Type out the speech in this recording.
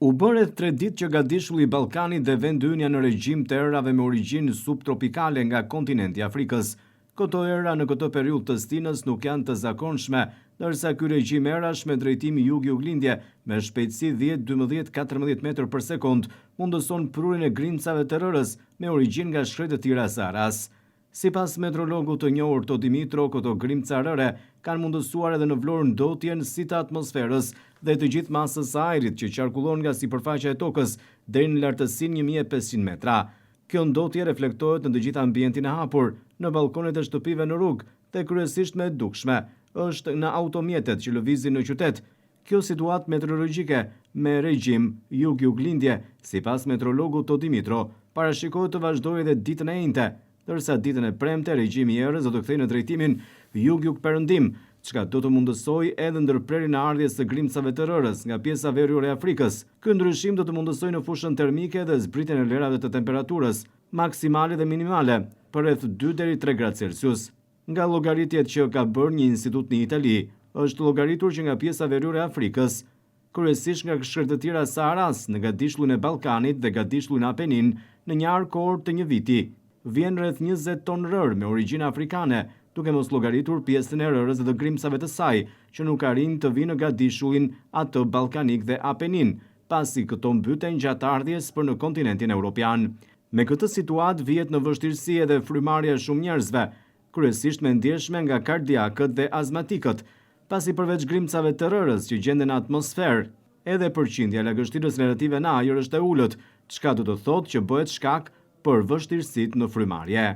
U bë rreth tre ditë që gadishulli i Ballkanit dhe vendi ynë janë në regjim të erërave me origjinë subtropikale nga kontinenti i Afrikës. Këto erëra në këtë periudhë të stinës nuk janë të zakonshme, ndërsa ky regjim erash me drejtim jug-juglindje me shpejtësi dhjetë, 12, 14 metër për sekondë mundëson prurjen e grimcave të rërës me origjinë nga shkretëtira e Saharasë. Sipas meteorologut të njohur Todi Mitro, këto grimca rëre kanë mundësuar edhe në Vlorë ndotjen si të atmosferës dhe të gjithë masës së ajrit që qarkullon nga sipërfaqja e tokës deri në lartësinë 1500 metra. Kjo ndotje reflektohet në të gjithë ambientin e hapur, në ballkonet e shtëpive në rrugë dhe kryesisht më e dukshme është në automjetet që lëvizin në qytet. Kjo situatë meteorologjike me regjim jug-juglindje, sipas meteorologut Todi Mitro, parashikohet të vazhdojë edhe ditën e enjte, ndërsa ditën e premte regjimi i erës do të kthejë në drejtimin jug-jugperëndim, çka do të mundësojë edhe ndërprerjen e ardhjes së grimcave të rërës nga pjesa veriore e Afrikës. Ky ndryshim do të mundësojë në fushën termike dhe zbritjen e vlerave të temperaturës, maksimale dhe minimale, për rreth 2 deri 3 gradë Celsius. Nga llogaritjet që ka bërë një institut në Itali, është llogaritur që nga pjesa veriore e Afrikës, kryesisht nga shkretëtira e Saharas në gadishullin e Ballkanit dhe gadishullin Apenin, në një arkëorë të një viti, vjen rreth 20 ton rërë me origjinë afrikane, duke mos llogaritur pjesën e rërës dhe të grimcave të saj, që nuk arrijnë të vinë në gadishullin atë Ballkanik dhe Apenin, pasi këto mbyten gjatë ardhjes për në kontinentin europian. Me këtë situatë vihet në vështirësi edhe frymarrja e shumë njerëzve, kryesisht më e ndjeshme nga kardiakët dhe azmatikët, pasi përveç grimcave të rërës që gjenden në atmosferë, edhe përqindja e lagështirës relative në ajër është e ulët, çka do të thotë që bëhet shkak për vështirësitë në frymarrje.